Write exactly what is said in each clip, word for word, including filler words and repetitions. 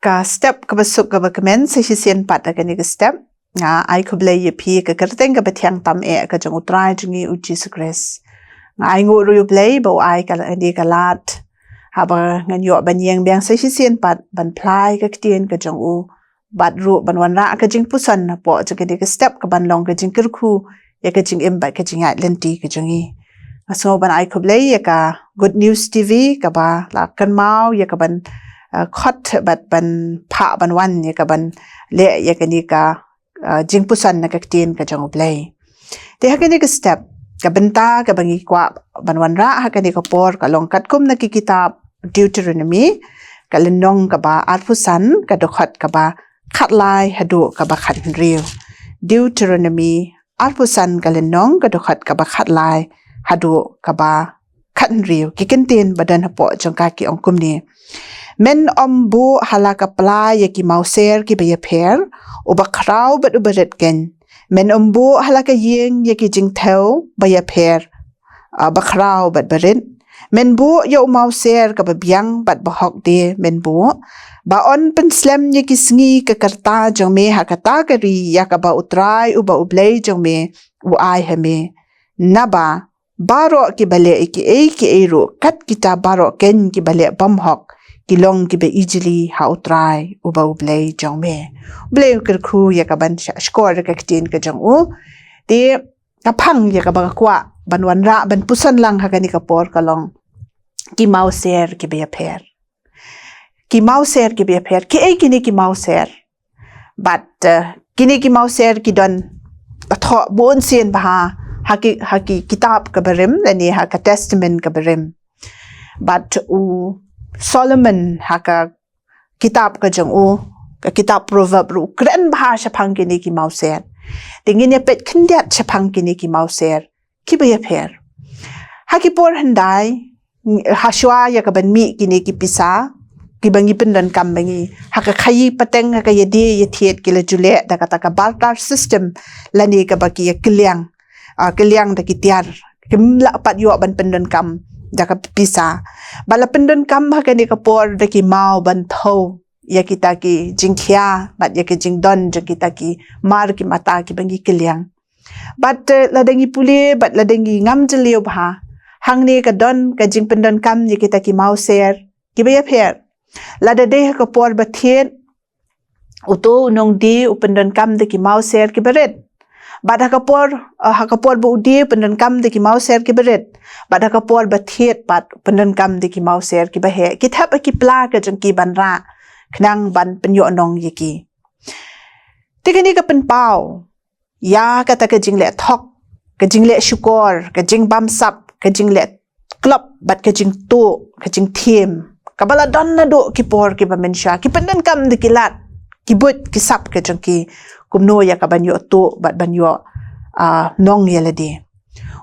Ka step kaba suk kaba kmen sa shisien pat ha kane ka step. Nga ai khublei ïa phi ka kyrteng kaba thiang tam eh ka jong U Trai jong ngi U Jisu Khrist. Nga ai nguh ruh ïa U Blei ba u ai ka la ka lad. Haba ngan ïoh ban ïeng biang sa shisien pat ban phla ïa ka ktien ka jong u. Bad ruh ban wanrah ka jingpuson napoh jong kane ka step kaban long ka jingkyrkhu ïa ka jingim bad ka jingïaid lynti ka jong ngi. Nga sngew ban ai khublei ïa ka Good News T V kaba la kynmaw ïa kaban, uh, khot bad ban phah ban wan ïa kaban leh ïa kane ka, uh, jingpuson na ka ktien ka jong U Blei. Te ha kane ka step ka bynta kaba ngi kwah ban wanrah ha kane ka por ka long katkum na ki kitab Deuteronomy ka lynnong kaba arphew san ka dkhot kaba khatlai haduh kaba khathynriew. Deuteronomy arphew san ka lynnong ka dkhot kaba khatlai haduh kaba khathynriew. Ki kyntien ba don hapoh jong ka ki ong kumne. Men ym buh ha la ka pla ïa ki mawser kiba ïapher, uba khraw bad uba rit keiñ. Men ym buh ha la ka ïing ïa ki jingthew ba ïapher, ah, ba khraw bad ba rit. Men buh ïa u mawser kaba biang bad ba hok de men buh. Ba yn pynslem ïa ki sngi ka rta jong me ha kata ka ri ïa kaba U Trai uba U Blei jong me u ai ha me. Naba baroh kiba leh ïa kiei kiei ruh kat kita baroh keiñ kiba leh bymhok ki long kiba ijli ha U Trai uba U Blei jong me. U Blei u kyrkhu ïa kaban shah shkor ïa ka ktien ka jong u. Te ka phang ïa kaba nga kwah ban wanrah ban puson lang ha kane ka por ka long ki mawser kiba ïapher. Ki mawser kiba ïapher. Kiei kine ki mawser? Bad, eh, kine ki mawser ki don thoh bun sien bha ha ki, ha ki kitab kaba rim lane ha ka Testament kaba rim. Bad u Solomon ha ka kitab ka jong u, ka kitab Proverb ruh u kren bha shaphang kine ki mawser. Te ngin ïa peit khyndiat shaphang kine ki mawser kiba ïapher. Ha ki por hyndai, ha shuwa ïa kaban mih kine ki pisa kiba ngi pyndonkam ba ngi, ha ka khaïi pateng, ha ka ïadie ïathied ki la ju leh da kata ka barter system lane kaba ki ïa kylliang, ah, kylliang da ki tiar. Kim lah pat ïoh ban pyndonkam da ka pisa. Ba la pyndonkam ha kane ka por da ki maw ban thew ïa kita ki jingkhia bad ïa ki jingdon jong kita ki mar ki mata kiba ngi kylliang. Bad, eh, lada ngi pule bad lada ngi ngam jylliew bha, hangne ka don ka jingpyndonkam ïa kita ki mawser kiba ïapher. Lada dei ha ka por ba thied, uto u nongdie u pyndonkam da ki mawser kiba rit. Bad ha ka por, eh, ha ka por ba u die u pyndonkam da ki mawser kiba rit. Bad ha ka por ba thied pat u pyndonkam da ki mawser kiba heh. Ki thep ha ki pla ka jong ki ban rah khnang ban pynïoh nong ïa ki. Te kane ka pynpaw ïa kata ka jingleh thok, ka jingleh shukor, ka jingbamsap, ka jingleh klop bad ka jingtuh, ka jingthiem. Kaba la don naduh ki por kiba mynshuwa, ki pyndonkam da ki lad, ki buit, ki sap ka jong ki, kumno ïa kaban ïoh tuh bad ban ïoh, ah, nong ïa lade.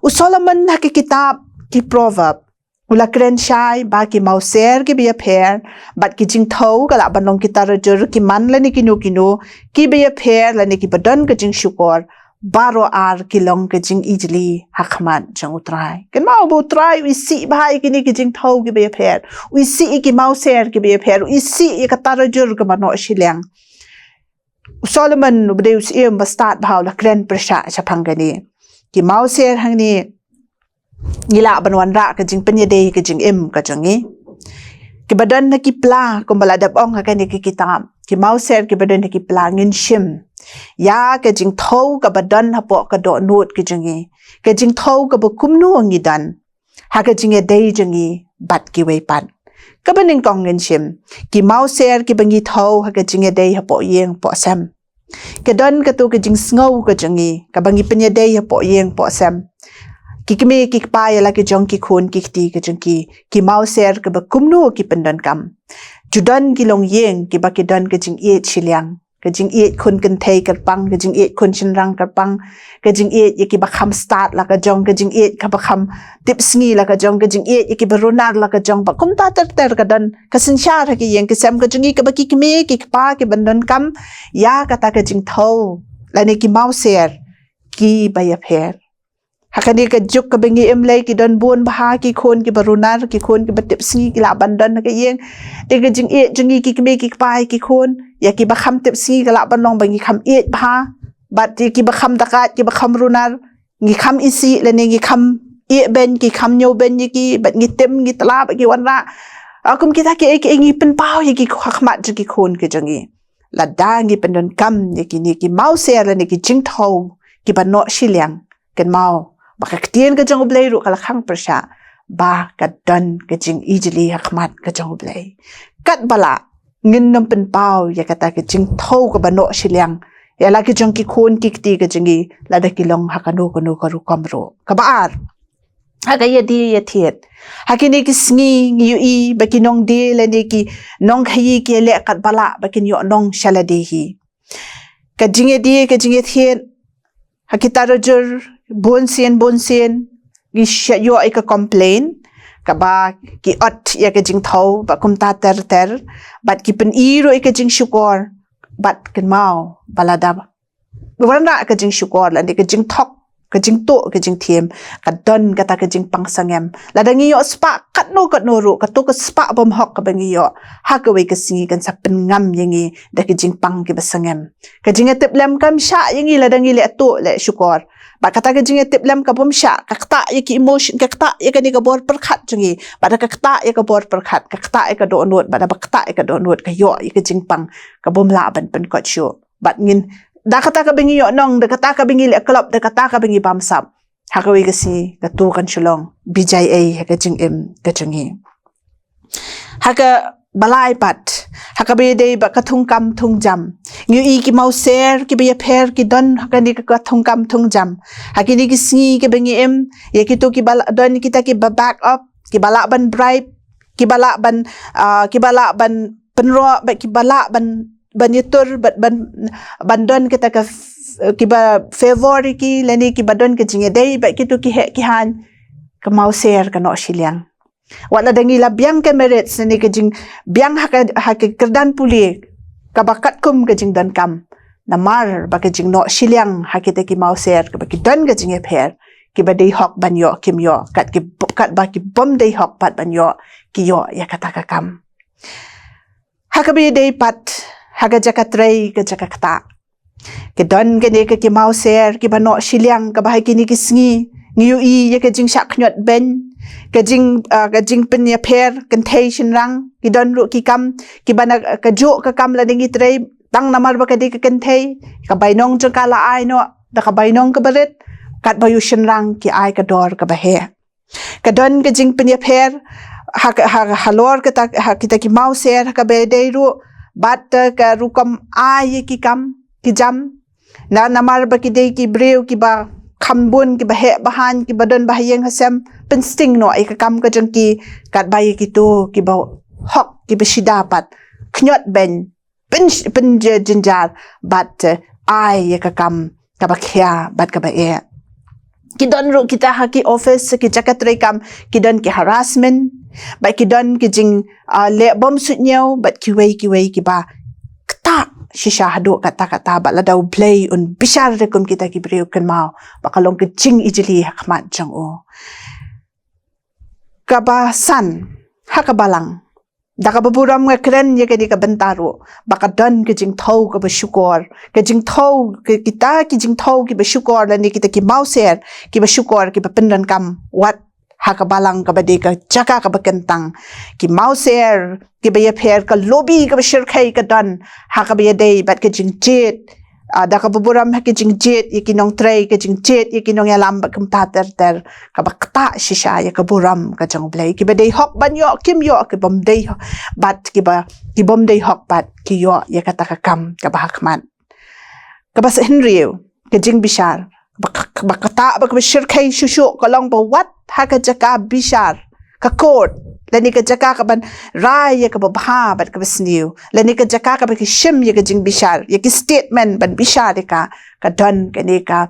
U Solomon ha ki kitab ki Proverb u la kren shai ba ki mawser kiba ïapher bad ki jingthew ka lah ban long ki tarajur, ki man lane kino kino, kiba ïapher lane kiba don ka jingshukor, baroh ar ki long ka jingijli ha khmat jong U Trai. Kynmaw ba U Trai u isih bha ïa kine ki jingthew kiba ïapher, u isih ïa ki mawser kiba ïapher, u isih ïa ka tarajur kaba noh shiliang. U Solomon uba dei u syiem ba stad bha u la kren pyrshah shaphang kane. Ki mawser hangne ngi lah ban wanrah ka jingpynïadei ka jingim ka jong ngi. Kiba don ha ki pla, kumba la dep ong ha kane ka kitab, ki mawser kiba don ha ki pla, ngin shim ïa ka jingthew kaba don hapoh ka dohnud ka jong ngi, ka jingthew kaba kumno ngi don ha ka jingïadei jong ngi bad kiwei pat. Kaba nyngkong ngin shim ki mawser kiba ngi thew ha ka jingïadei hapoh ïing poh sem. Ka don kato ka jingsngew ka jong ngi kaba ngi pynïadei hapoh ïing poh sem. Ki kmie ki kpa ïa la ki jong ki khun ki kti ka jong ki, ki mawser kaba kumno ki pyndonkam. Ju don ki longïing kiba ki don ka jingïeit shiliang, ka jingïeit khun kynthei kyrpang, ka jingïeit khun shynrang kyrpang, ka jingïeit ïa kiba kham stad la ka jong, ka jingïeit kaba kham tipsngi la ka jong, ka jingïeit ïa kiba runar la ka jong. Bad kumta ter ter ka don ka synshar ha ki ïing ki sem ka jong ngi kaba ki kmie ki kpa kiban donkam ïa kata ka jingthew lane ki mawser kiba ïapher. Ha kane ka juk kaba ngi im lei ki don bun bha ki khun kiba runar, ki khun kiba tip sngi ki lah ban don ha ka ïing. Te ka jingïeit jong ngi ki kmie ki kpa ïa ki khun, ïa kiba kham tip sngi ka lah ban long ba ngi kham ïeit bha. Bad ïa kiba kham dakaid, kiba kham runar, ngi kham isih lane ngi kham ïehbeiñ, ki kham ñiewbeiñ ïa ki, bad ngi tim, ngi tla bad ngi wanrah. Ah, kum kita kiei kiei ngi pynpaw ïa ki ha khmat jong ki khun ki jong ngi. Lada ngi pyndonkam ïa kine ki mawser lane ki jingthew kiba noh shiliang, kynmaw ba ka ktien ka jong U Blei ruh ka la khang pyrshah ba ka don ka jingijli ha khmat ka jong U Blei. Katba lah ngin nym pynpaw ïa kata ka jingthew kaba noh shiliang ïa la ki jong ki khun ki kti ka jong ngi, lada ki long ha kano kano ka rukom ruh. Kaba ar, ha ka ïadie ïathied. Ha kine ki sngi ngi ïohi ba ki nongdie lane ki nongkhaïi ki leh katba lah ba kin ïoh nong sha lade hi. Ka jingïadie, ka jingïathied, ha ki tarajur bun sien bun sien ngi shah ïoh ïa ka complain kaba ki ot ïa ka jingthew bad kumta ter ter, bad ki pyni ruh ïa ka jingshukor, bad kynmaw ba lada wanrah ka jingshukor lane ka jingthok, ka jingtuh, ka jingthiem, ka don kata ka jingpang sangem. Lada ngi ïoh spah katno katno ruh, kato ka spah bymhok kaba ngi ïoh, ha kawei ka sngi kan sa pynngam ïa ngi da ka jingpang kiba sangem. Ka jingïatiplem kam shah ïa ngi lada ngi leh tuh leh shukor. Bad kata ka jingïatiplem ka bym shah, ka ktah ïa ki emotion, ka ktah ïa kane ka bor pyrkhat jong ngi. Bad da ka ktah ïa ka bor pyrkhat, ka ktah ïa ka dohnud, bad da ba ktah ïa ka dohnud ka ïoh ïa ka jingpang ka bym lah ban pynkot shuh. Bad ngin, da kata kaba ngi ïoh nong, da kata kaba ngi leh klop, da kata kaba ngi bamsap, ha kawei ka sngi kato kan shu long bijai ei ha ka jingim ka jong ngi. Ha kaba lai pat, ha kaba ïadei bad ka thungkam thungjam, ngi ïohi ki mawser kiba ïapher ki don ha kane ka thungkam thungjam. Ha kine ki sngi kiba ngi im, ïa kito kiba la-, don kita kiba back up, kiba lah ban bribe, kiba lah ban, ah, kiba lah ban pynroh, bad kiba lah ban, ban ïatur, bad ban, ban don kita ka f-, kiba favor ïa ki lane kiba don ka jingïadei bad kito ki heh ki haiñ. Ka mawser ka noh shiliang. Wat lada ngi la biang ka marriage lane ka jingbiang ha ka, ha ka kyrdan pule kaba katkum ka jingdonkam, namar ba ka jingnoh shiliang ha kita ki mawser kaba ki don ka jingïapher, kiba dei hok ban ïoh kim ïoh, kat ki, katba ki bym dei hok pat ban ïoh ki ïoh ïa kata ka kam. Ha kaba ïadei pat, ha ka jaka trei, ka jaka ktah, ki don kane ka ki mawser kiba noh shiliang kaba ha kine ki sngi ngi ïohi ïa ka jingshah khñiot beiñ, ka jing, ah, ka jingpynïapher kynthei shynrang. Ki don ruh ki kam kiba na ka juh ka kam lada ngi trei, tang namar ba ka dei ka kynthei, ka bainong jong ka la ai noh da ka bainong kaba rit, katba ïa u shynrang ki ai ka dor kaba heh. Ka don ka jingpynïapher ha, ha, halor kata, ha kita ki mawser ha kaba ïadei ruh bad ka rukom ai ïa ki kam ki jam. Na, namar ba ki dei ki briew kiba kham bun, kiba heh ba haiñ, kiba don ba ha ïing ha sem, pynsting noh ïa ka kam ka jong ki, katba ïa kito kiba hok, kiba shida pat khñiot beiñ, pyn, pynjynjar bad, eh, ai ïa ka kam kaba khia bad kaba eh. Ki don ruh kita ha ki office, ki jaka trei kam, ki don ki harassment, bad ki don ki jing, ah, leh bym suidñiew, bad kiwei kiwei kiba ktah shisha haduh katta katta, bad lada U Blei un bishar ruh kum kita ki briew, kynmaw ba ka long ka jingijli ha khmat jong u. Kaba san, ha ka Balang, da kaba burom nga kren ïa kane ka bynta ruh ba ka don ka jingthew kaba shukor, ka jingthew, ka, kita ki jingthew kiba shukor lane kita ki mawser kiba shukor kiba pyndonkam, wat ha ka Balang kaba dei ka jaka kaba kyntang. Ki mawser kiba ïapher, ka lobby kaba shyrkhei ka don ha kaba ïadei bad ka jingjied, ah, da kaba burom ha ka jingjied ïa ki nongtrei, ka jingjied ïa ki nongïalam bad kumta ter ter, kaba ktah shisha ïa ka burom ka jong U Blei. Kiba dei hok ban ïoh kim ïoh, ki bym dei hok bad kiba, ki bym dei hok bad ki ïoh ïa kata ka kam kaba ha khmat. Kaba sahynriew, ka jingbishar, ba ka, ba kata, ba kaba shyrkhei shuh shuh ka long ba wat ha ka jaka bishar, ka court, lane ka jaka kaban rai ïa kaba bha bad kaba sniew, lane ka jaka kaba ki shim ïa ka jingbishar, ïa ki statement ban bishar ïa ka, ka don kane ka,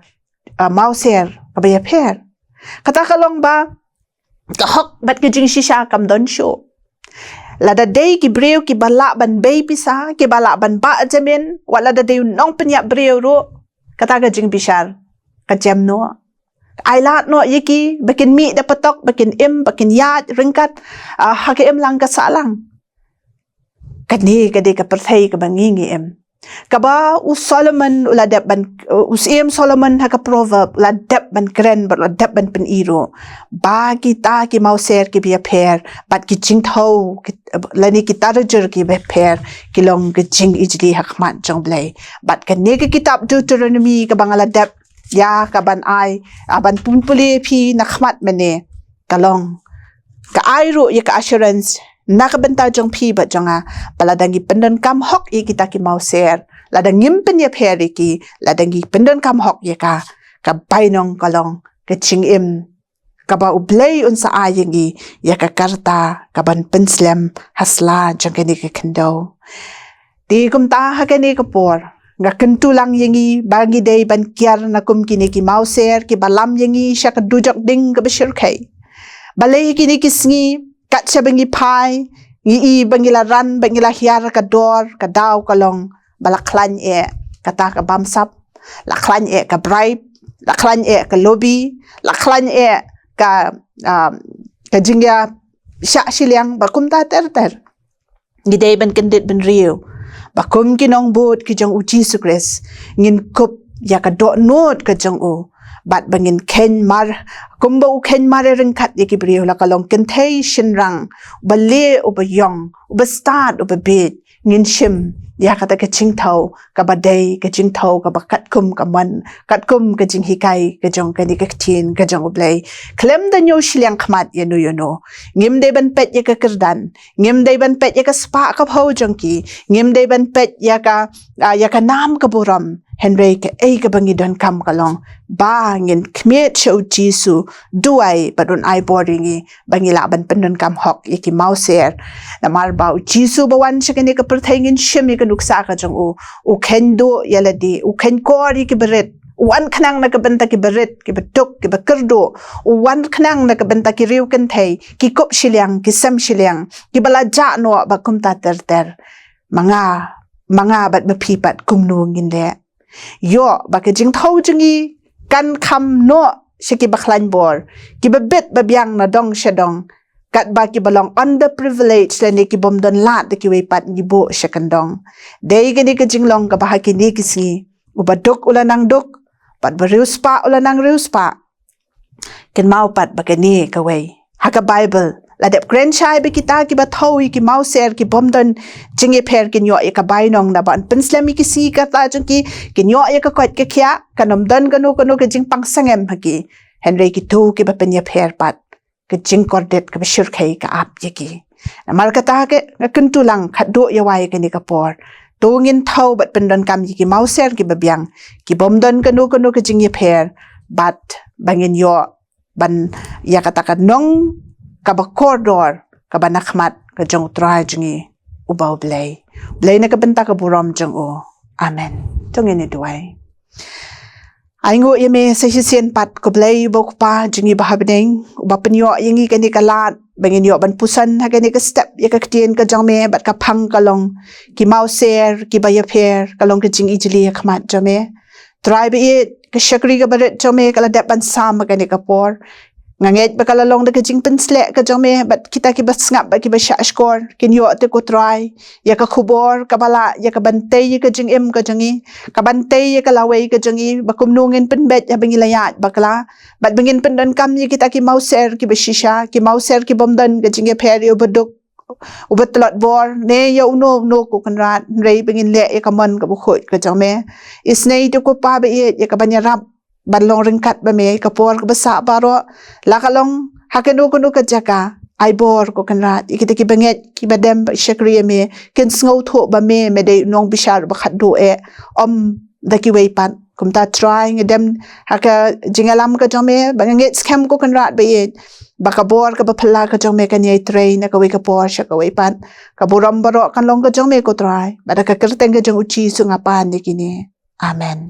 ah, mawser kaba ïapher. Kata ka long ba ka hok bad ka jingshisha kam don shuh. Lada dei ki briew kiba lah ban bei pisa, kiba lah ban bah jamin, wat lada dei u nongpynïap briew ruh, kata ka jingbishar ka jem noh. Ai lad noh ïa ki ba kin mih da patok, ba kin im, ba kin ïaid ryngkat, ah, ha ka imlang ka sahlang. Kane ka dei ka pyrthei kaba ngi ngi im. Kaba u Solomon u la dep ban, u Syiem Solomon ha ka Proverb u la dep ban kren bad u la dep ban pyni ruh ba kita ki mawser kiba ïapher bad ki jingthew ki, lane ki tarajur kiba pher ki long ka jingijli ha khmat jong U Blei. Bad kane ka kitab Deuteronomy kaba nga la dep ïa ka ban ai, ah, ban pynpule phi na khmat mynne, ka long ka ai ruh ïa ka assurance na ka bynta jong phi bad jong nga, ba lada ngi pyndonkam hok ïa kita ki mawser, lada ngim pynïapher ïa ki, lada ngi pyndonkam hok ïa ka, ka bainong ka long ka jingim kaba U Blei un sa ai ïa ngi ïa ka karta ka ban pynslem ha sla jong kane ka khyndew. Te kumta ha kane ka por nga kyntu lang ïa ngi ba ngi dei ban kiar na kum kine ki mawser kiba lam ïa ngi sha ka dujok ding kaba shyrkhei. Balei ha kine ki sngi kat shaba ngi phai ngi i ba ngi la ran, ba ngi la hiar ka dor, ka daw ka long ba la khlaiñ eh kata ka bamsap, la khlaiñ eh ka bribe, la khlaiñ eh ka lobby, la khlaiñ eh ka, um, ka jingïashah shiliang bad kumta ter ter. Ngi dei ban kyndit bynriew ba kum ki nongbud ki jong U Jisu Khrist ngin kup ïa ka dohnud ka jong u bad ba ngin kheiñ mar kumba u kheiñ mar ryngkat ïa ki briew, la ka long kynthei shynrang, uba lieh uba ïong, uba stad uba bieit, ngin shim ïa kata ka jingthew kaba dei, ka jingthew kaba katkum ka mon, katkum ka jinghikai ka jong kane ka ktien ka jong U Blei. Khlem da ñiew shiliang khmat ïano ïano. Ngim dei ban peit ïa ka kyrdan, ngim dei ban peit ïa ka spah ka phew jong ki, ngim dei ban peit ïa ka, ah, ïa ka nam ka burom. Hynrei kaei kaba ngi donkam ka long ba ngin khmied sha U Jisu, duwai bad un ai bor ïa ngi ba ngi lah ban pyndonkam hok ïa ki mawser. Namar ba U Jisu ba wan sha kane ka pyrthei ngin shim ïa ka nuksa ka jong u, u kheiñ duh ïa lade, u kheiñ kor ïa kiba rit, u wan khnang na ka bynta kiba rit, kiba duk, kiba kyrduh, u wan khnang na ka bynta ki riew kynthei, ki kup shiliang, ki sem shiliang, kiba la jah noh bad kumta ter ter. Ma nga, ma nga bad ma phi pat kumno ngin leh? Ïoh ba ka jingthew jong ngi kan kham noh sha kiba khlaiñ bor, kiba bit ba biang na dong sha dong, katba kiba long underprivileged lane ki bym don lad da kiwei pat ngi buh sha kyndong. Dei kane ka jinglong kaba ha kine ki sngi uba duk u la nang duk bad ba riewspah u la nang riewspah. Kynmaw pat ba kane kawei ha ka Baibl la dep kren shai ba kita kiba thew ïa ki mawser ki bym don jingïapher kin ïoh ïa ka bainong, naba yn pynslem ïa ki sngi ka rta jong ki, kin ïoh ïa ka koit ka khiah, kan ym don kano kano ka jingpang sangem ha ki. Hynrei kito kiba pynïapher pat ka jingkordit kaba shyrkhei ka ap ïa ki. Namar kata ka, nga kyntu lang khatduh ïa wai kane ka por, to ngin thew bad pyndonkam ïa ki mawser kiba biang, ki bym don kano kano ka jingïapher, bad ba ngin ïoh ban ïa kata ka nong kaba kordor kaba na khmat ka jong U Trai jong ngi uba U Blei. Blei na ka bynta ka burom jong u. Amen. To ngin ïa duwai. Ai nguh ïa me sa shisien pat ko Blei uba U Kpa jong ngi ba ha bneng, uba pynïoh ïa ngi kane ka lad ba ngin ïoh ban puson ha kane ka step ïa ka ktien ka jong me, bad ka phang ka long ki mawser kiba ïapher ka long ka jingijli ha khmat jong me. Trai ba ïeit, ka shakri kaba rit jong me ka la dep ban sam ha kane ka por. Nga ngeit ba ka la long da ka jingpynsleh ka jong me bad kita kiba sngap bad kiba shahshkor kin ïoh te ko Trai ïa ka khubor kaba lah ïa ka ban tei ïa ka jingim ka jong ngi, ka ban tei ïa ka lawei ka jong ngi, ba kumno ngin pynbeit haba ngi la ïaid bakla, bad ba ngin pyndonkam ïa kita ki mawser kiba shisha, ki mawser ki bym don ka jingïapher ïa uba duk, uba tlot bor, ne ïa uno uno ko Kynrad, hynrei ba ngin leh ïa ka mon kaba khuid ka jong me. Isynei te ko Pa ba ïeit ïa ka ban ïarap ban long ryngkat bad me ha ka por kaba sah baroh, la ka long ha kano kano ka jaka. Ai bor ko Kynrad ïa kita kiba ngeit kiba dem bad shakri ïa me, kin sngewthuh ba me, me dei u nongbishar uba khatduh eh, ym da kiwei pat. Kumta Trai nga dem ha ka jingïalam ka jong me, ba nga ngeit skhem ko Kynrad ba ïeit ba ka bor kaba phylla ka jong me kan ïai trei na kawei ka por sha kawei pat. Ka burom baroh kan long ka jong me ko Trai, bad ha ka kyrteng ka jong U Jisu nga pan ïa kine. Amen.